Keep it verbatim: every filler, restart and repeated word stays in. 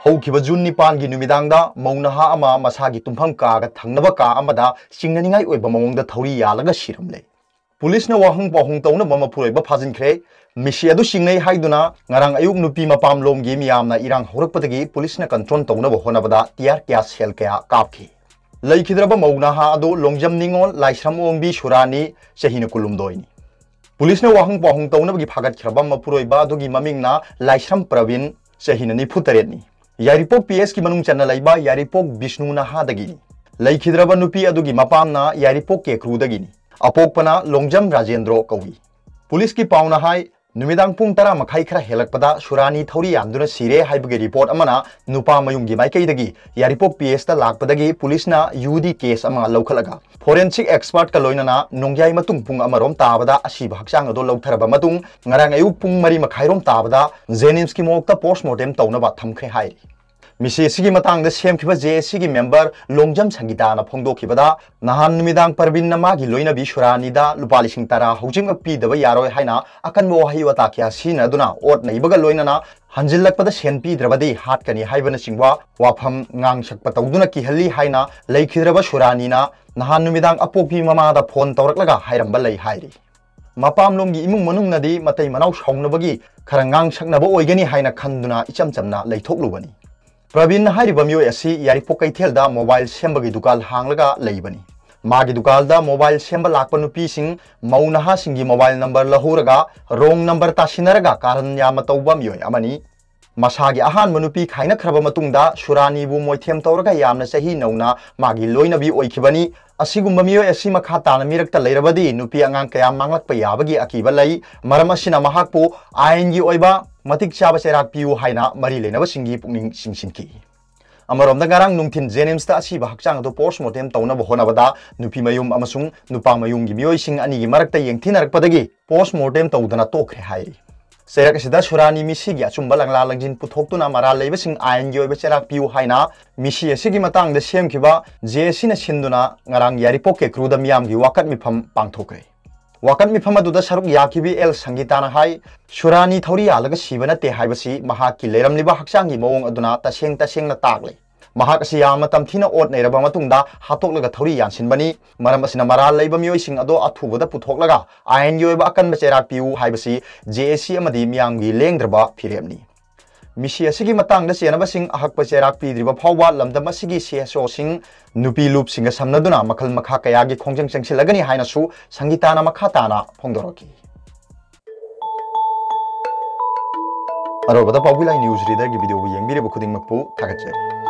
ꯍꯧꯈꯤꯕ ꯖꯨꯟ ꯅꯤꯄꯥꯟꯒꯤ ꯅꯨꯃꯤꯗꯥꯡꯗ ꯃꯧ ꯅꯍꯥ ꯑꯃ ꯃꯁꯥꯒꯤ ꯇꯨꯝꯐꯝ ꯀꯥꯒ ꯊꯪꯅꯕ ꯀꯥ ꯑꯃꯗ ꯆꯤꯡꯅꯅꯤꯡꯉꯥꯏ ꯑꯣꯏꯕ ꯃꯑꯣꯡꯗ ꯊꯧꯔꯤ ꯌꯥꯜꯂꯒ ꯁꯤꯔꯝꯂꯦ꯫ ꯄꯨꯂꯤꯁꯅ ꯋꯥꯍꯪ ꯄꯥꯎꯍꯪ ꯇꯧꯅꯕ ꯃꯄꯨꯔꯣꯏꯕ ꯐꯥꯖꯤꯟꯈ꯭ꯔꯦ꯫ ꯃꯤꯁꯤ ꯑꯗꯨ ꯆꯤꯡꯅꯩ ꯍꯥꯏꯗꯨꯅ ꯉꯔꯥꯡ ꯑꯌꯨꯛ ꯅꯨꯄꯤ ꯃꯄꯥꯝꯂꯣꯝꯒꯤ ꯃꯤꯌꯥꯝꯅ ꯏꯔꯥꯡ ꯍꯧꯔꯛꯄꯗꯒꯤ ꯄꯨꯂꯤꯁꯅ control ꯇꯧꯅꯕ ꯍꯣꯠꯅꯕꯗ tear gas shell ꯀꯌꯥ ꯀꯥꯞꯈꯤ꯫ ꯂꯩꯈꯤꯗ꯭ꯔꯕ ꯃꯧ ꯅꯍꯥ ꯑꯗꯨ ꯂꯣꯡꯖꯝ ꯅꯤꯉꯣꯜ ꯂꯥꯏꯁ꯭ꯔꯝ ꯑꯣꯡꯕꯤ ꯁꯨꯔꯥꯅꯤ, ꯆꯍꯤꯅ ꯀꯨꯟꯍꯨꯝꯗꯣꯏꯅꯤ꯫ ꯄꯨꯂꯤꯁꯅ ꯋꯥꯍꯪ ꯄꯥꯎꯍꯪ ꯇꯧꯅꯕꯒꯤ ꯐꯥꯒꯠꯈ꯭ꯔꯕ ꯃꯄꯨꯔꯣꯏꯕ ꯑꯗꯨꯒꯤ ꯃꯃꯤꯡꯅ ꯂꯥꯏꯁ꯭ꯔꯝ ꯄ꯭ꯔꯕꯤꯟ, ꯆꯍꯤꯅ ꯅꯤꯐꯨꯇꯔꯦꯠꯅꯤ꯫ ꯌꯥꯏꯔꯤꯄꯣꯛ P S ꯀꯤ ꯃꯅꯨꯡ ꯆꯟꯅ ꯂꯩꯕ ꯌꯥꯏꯔꯤꯄꯣꯛ ꯕꯤꯁꯅꯨ ꯅꯍꯥꯗꯒꯤꯅꯤ꯫ ꯂꯩꯈꯤꯗ꯭ꯔꯕ ꯅꯨꯄꯤ ꯑꯗꯨꯒꯤ ꯃꯄꯥꯝꯅ ꯌꯥꯏꯔꯤꯄꯣꯛ ꯀꯦꯀ꯭ꯔꯨꯗꯒꯤꯅꯤ꯫ ꯑꯄꯣꯛꯄꯅ ꯂꯣꯡꯖꯝ ꯔꯥꯖꯦꯟꯗ꯭ꯔꯣ ꯀꯧꯏ꯫ ꯄꯨꯂꯤꯁꯀꯤ ꯄꯥꯎꯅ ꯍꯥꯏ, ꯅꯨꯃꯤꯗꯥꯡ ꯄꯨꯡ ꯇꯔꯥ ꯃꯈꯥꯏ ꯈꯔ ꯍꯦꯜꯂꯛꯄꯗ ꯁꯨꯔꯥꯅꯤ ꯊꯧꯔꯤ ꯌꯥꯟꯗꯨꯅ ꯁꯤꯔꯦ ꯍꯥꯏꯕꯒꯤ report ꯑꯃꯅ ꯅꯨꯄꯥ ꯃꯌꯨꯝꯒꯤ ꯃꯥꯏꯀꯩꯗꯒꯤ ꯌꯥꯏꯔꯤꯄꯣꯛ P S ꯇ ꯂꯥꯛꯄꯗꯒꯤ ꯄꯨꯂꯤꯁꯅ U D case ꯑꯃ ꯂꯧꯈꯠꯂꯒ forensic expert ꯀ ꯂꯣꯏꯅꯅ ꯅꯣꯡꯌꯥꯏ ꯃꯇꯨꯡ ꯄꯨꯡ ꯑꯃꯔꯣꯝ ꯇꯥꯕꯗ ꯑꯁꯤꯕ ꯍꯛꯆꯥꯡ ꯑꯗꯨ ꯂꯧꯊꯔꯕ ꯃꯇꯨꯡ ꯉꯔꯥꯡ ꯑꯌꯨꯛ ꯄꯨꯡ ꯃꯔꯤ ꯃꯈꯥꯏꯔꯣꯝ ꯇꯥꯕꯗ JNIMS ꯀꯤ morgue ꯇ postmortem ꯇꯧꯅꯕ ꯊꯝꯈ꯭ꯔꯦ ꯍꯥꯏꯔꯤ꯫ ꯃꯤꯁꯤ ꯑꯁꯤꯒꯤ ꯃꯇꯥꯡꯗ ꯁꯦꯝꯈꯤꯕ J A C ꯒꯤ member ꯂꯣꯡꯖꯝ ꯁꯪꯒꯤꯇꯥꯅ ꯐꯣꯡꯗꯣꯛꯈꯤꯕꯗ, ꯅꯍꯥꯟ ꯅꯨꯃꯤꯗꯥꯡ ꯄ꯭ꯔꯕꯤꯟꯅ ꯃꯥꯒꯤ ꯂꯣꯏꯅꯕꯤ ꯁꯨꯔꯥꯅꯤꯗ ꯂꯨꯄꯥ ꯂꯤꯁꯤꯡ ꯇꯔꯥ ꯍꯧꯖꯤꯛꯃꯛ ꯄꯤꯗꯕ ꯌꯥꯔꯣꯏ ꯍꯥꯏꯅ ꯑꯀꯟꯕ ꯋꯥꯍꯩ ꯋꯥꯇꯥ ꯀꯌꯥ ꯁꯤꯖꯤꯟꯅꯗꯨꯅ ꯑꯣꯠ ꯅꯩꯕꯒ ꯂꯣꯏꯅꯅ ꯍꯟꯖꯤꯜꯂꯛꯄꯗ ꯁꯦꯟ ꯄꯤꯗ꯭ꯔꯕꯗꯤ ꯍꯥꯠꯀꯅꯤ ꯍꯥꯏꯕꯅꯆꯤꯡꯕ ꯋꯥꯐꯝ ꯉꯥꯡꯁꯛꯄ ꯇꯧꯗꯨꯅ ꯀꯤꯍꯜꯂꯤ ꯍꯥꯏꯅ ꯂꯩꯈꯤꯗ꯭ꯔꯕ ꯁꯨꯔꯥꯅꯤꯅ ꯅꯍꯥꯟ ꯅꯨꯃꯤꯗꯥꯡ ꯑꯄꯣꯛꯄꯤ ꯃꯃꯥꯗ phone ꯇꯧꯔꯛꯂꯒ ꯍꯥꯏꯔꯝꯕ ꯂꯩ ꯍꯥꯏꯔꯤ꯫ ꯃꯄꯥꯝꯂꯣꯝꯒꯤ ꯏꯃꯨꯡ ꯃꯅꯨꯡꯅꯗꯤ ꯃꯇꯩ ꯃꯅꯥꯎ ꯁꯥꯎꯅꯕꯒꯤ ꯈꯔ ꯉꯥꯡꯁꯛꯅꯕ ꯑꯣꯏꯒꯅꯤ ꯍꯥꯏꯅ ꯈꯟꯗꯨꯅ ꯏꯆꯝ ꯆꯝꯅ ꯂꯩꯊꯣꯛꯂꯨꯕꯅꯤ꯫ ꯄ꯭ꯔꯕꯤꯟ ꯍꯥꯏꯔꯤꯕ ꯃꯤꯑꯣꯏ ꯑꯁꯤ ꯌꯥꯏꯔꯤꯄꯣꯛ ꯀꯩꯊꯦꯜꯗ mobile ꯁꯦꯝꯕꯒꯤ ꯗꯨꯀꯥꯟ ꯍꯥꯡꯂꯒ ꯂꯩꯕꯅꯤ꯫ ꯃꯥꯒꯤ ꯗꯨꯀꯥꯟꯗ mobile ꯁꯦꯝꯕ ꯂꯥꯛꯄ ꯅꯨꯄꯤꯁꯤꯡ ꯃꯧ ꯅꯍꯥꯁꯤꯡꯒꯤ mobile number ꯂꯧꯍꯧꯔꯒ wrong number ꯇꯥꯁꯤꯟꯅꯔꯒ ꯀꯥꯔꯟ ꯌꯥꯝꯅ ꯇꯧꯕ ꯃꯤꯑꯣꯏ ꯑꯃꯅꯤ꯫ ꯃꯁꯥꯒꯤ ꯑꯍꯥꯟꯕ ꯅꯨꯄꯤ ꯈꯥꯏꯅꯈ꯭ꯔꯕ ꯃꯇꯨꯡꯗ ꯁꯨꯔꯥꯅꯤꯕꯨ ꯃꯣꯏꯊꯦꯝ ꯇꯧꯔꯒ ꯌꯥꯝꯅ ꯆꯍꯤ ꯅꯧꯅ ꯃꯥꯒꯤ ꯂꯣꯏꯅꯕꯤ ꯑꯣꯏꯈꯤꯕꯅꯤ꯫ ꯑꯁꯤꯒꯨꯝꯕ ꯃꯤꯑꯣꯏ ꯑꯁꯤ ꯃꯈꯥ ꯇꯥꯅ ꯃꯤꯔꯛꯇ ꯂꯩꯔꯕꯗꯤ ꯅꯨꯄꯤ ꯑꯉꯥꯡ ꯀꯌꯥ ꯃꯥꯡꯂꯛꯄ ꯌꯥꯕꯒꯤ ꯑꯀꯤꯕ ꯂꯩ꯫ ꯃꯔꯝ ꯑꯁꯤꯅ ꯃꯍꯥꯛꯄꯨ ꯑꯥꯏꯟꯒꯤ ꯑꯣꯏꯕ ꯃꯇꯤꯛ ꯆꯥꯕ ꯆꯩꯔꯥꯛ ꯄꯤꯌꯨ ꯍꯥꯏꯅ ꯃꯔꯤ ꯂꯩꯅꯕꯁꯤꯡꯒꯤ ꯄꯨꯛꯅꯤꯡ ꯆꯤꯡꯁꯤꯟꯈꯤ꯫ ꯑꯃꯔꯣꯝꯗ ꯉꯔꯥꯡ ꯅꯨꯡꯊꯤꯟ JNIMS ꯇ ꯑꯁꯤꯕ ꯍꯛꯆꯥꯡ ꯑꯗꯨ postmortem ꯇꯧꯅꯕ ꯍꯣꯠꯅꯕꯗ ꯅꯨꯄꯤ ꯃꯌꯨꯝ ꯑꯃꯁꯨꯡ ꯅꯨꯄꯥ ꯃꯌꯨꯝꯒꯤ ꯃꯤꯑꯣꯏꯁꯤꯡ ꯑꯅꯤꯒꯤ ꯃꯔꯛꯇ ꯌꯦꯡꯊꯤꯅꯔꯛꯄꯗꯒꯤ postmortem ꯇꯧꯗꯅ ꯇꯣꯛꯈ꯭ꯔꯦ ꯍꯥꯏꯔꯤ꯫ ꯆꯩꯔꯛ ꯑꯁꯤꯗ ꯁꯨꯔꯥꯅꯤ ꯃꯤꯁꯤꯒꯤ ꯑꯆꯨꯝꯕ ꯂꯪꯂꯥ ꯂꯪꯖꯤꯟ ꯄꯨꯊꯣꯛꯇꯨꯅ ꯃꯔꯥꯜ ꯂꯩꯕꯁꯤꯡ ꯑꯥꯏꯟꯒꯤ ꯑꯣꯏꯕ ꯆꯩꯔꯥꯛ ꯄꯤꯌꯨ ꯍꯥꯏꯅ ꯃꯤꯁꯤ ꯑꯁꯤꯒꯤ ꯃꯇꯥꯡꯗ ꯁꯦꯝꯈꯤꯕ J A C ꯅ ꯁꯤꯟꯗꯨꯅ ꯉꯔꯥꯡ ꯌꯥꯏꯔꯤꯄꯣꯛ ꯀꯦꯀ꯭ꯔꯨꯗ ꯃꯤꯌꯥꯝꯒꯤ ꯋꯥꯀꯠ ꯃꯤꯐꯝ ꯄꯥꯡꯊꯣꯛꯈ꯭ꯔꯦ꯫ ꯋꯥꯀꯠ ꯃꯤꯐꯝ ꯑꯗꯨꯗ ꯁꯔꯨꯛ ꯌꯥꯈꯤꯕꯤ ꯑꯦꯜ ꯁꯪꯒꯤꯇꯥꯅ ꯍꯥꯏ, ꯁꯨꯔꯥꯅꯤ ꯊꯧꯔꯤ ꯌꯥꯜꯂꯒ ꯁꯤꯕ ꯅꯠꯇꯦ ꯍꯥꯏꯕꯁꯤ ꯃꯍꯥꯛꯀꯤ ꯂꯩꯔꯝꯂꯤꯕ ꯍꯛꯆꯥꯡꯒꯤ ꯃꯑꯣꯡ ꯑꯗꯨꯅ ꯇꯁꯦꯡ ꯇꯁꯦꯡꯅ ꯇꯥꯛꯂꯦ꯫ ꯃꯍꯥꯛ ꯑꯁꯤ ꯌꯥꯝꯅ ꯇꯝꯊꯤꯅ ꯑꯣꯠ ꯅꯩꯔꯕ ꯃꯇꯨꯡꯗ ꯍꯥꯠꯇꯣꯛꯂꯒ ꯊꯧꯔꯤ ꯌꯥꯟꯁꯤꯟꯕꯅꯤ꯫ ꯃꯔꯝ ꯑꯁꯤꯅ ꯃꯔꯥꯜ ꯂꯩꯕ ꯃꯤꯑꯣꯏꯁꯤꯡ ꯑꯗꯣ ꯑꯊꯨꯕꯗ ꯄꯨꯊꯣꯛꯂꯒ ꯑꯥꯏꯟꯒꯤ ꯑꯣꯏꯕ ꯑꯀꯟꯕ ꯆꯩꯔꯥꯛ ꯄꯤꯌꯨ ꯍꯥꯏꯕꯁꯤ ꯖꯦ ꯑꯦ ꯁꯤ ꯑꯃꯗꯤ ꯃꯤꯌꯥꯝꯒꯤ ꯂꯦꯡꯗ꯭ꯔꯕ ꯐꯤꯔꯦꯞꯅꯤ꯫ ꯃꯤꯁꯤ ꯑꯁꯤꯒꯤ ꯃꯇꯥꯡꯗ ꯆꯦꯟꯅꯕꯁꯤꯡ ꯑꯍꯛꯄ ꯆꯩꯔꯥꯛ ꯄꯤꯗ꯭ꯔꯤꯕ ꯐꯥꯎꯕ ꯂꯝꯗꯝ ꯑꯁꯤꯒꯤ ꯁꯤ ꯑꯦꯁ ꯑꯣꯁꯤꯡ ꯅꯨꯄꯤ ꯂꯨꯞꯁꯤꯡꯒ ꯁꯝꯅꯗꯨꯅ ꯃꯈꯜ ꯃꯈꯥ ꯀꯌꯥꯒꯤ ꯈꯣꯡꯖꯪ ꯆꯪꯁꯤꯜꯂꯒꯅꯤ ꯍꯥꯏꯅꯁꯨ ꯁꯪꯒꯤꯇꯥꯅ ꯃꯈꯥ ꯇꯥꯅ ꯐꯣꯡꯗꯣꯔꯛꯈꯤ꯫ ꯑꯔꯣꯏꯕꯗ ꯄꯥꯎꯕꯤ ꯂꯥꯏ ꯅ꯭ꯌꯨꯁ ꯔꯤꯗꯔꯒꯤ ꯚꯤꯗꯤꯑꯣꯕꯨ ꯌꯦꯡꯕꯤꯔꯤꯕ ꯈꯨꯗꯤꯡꯃꯛꯄꯨ ꯊꯥꯒꯠꯆꯔꯤ꯫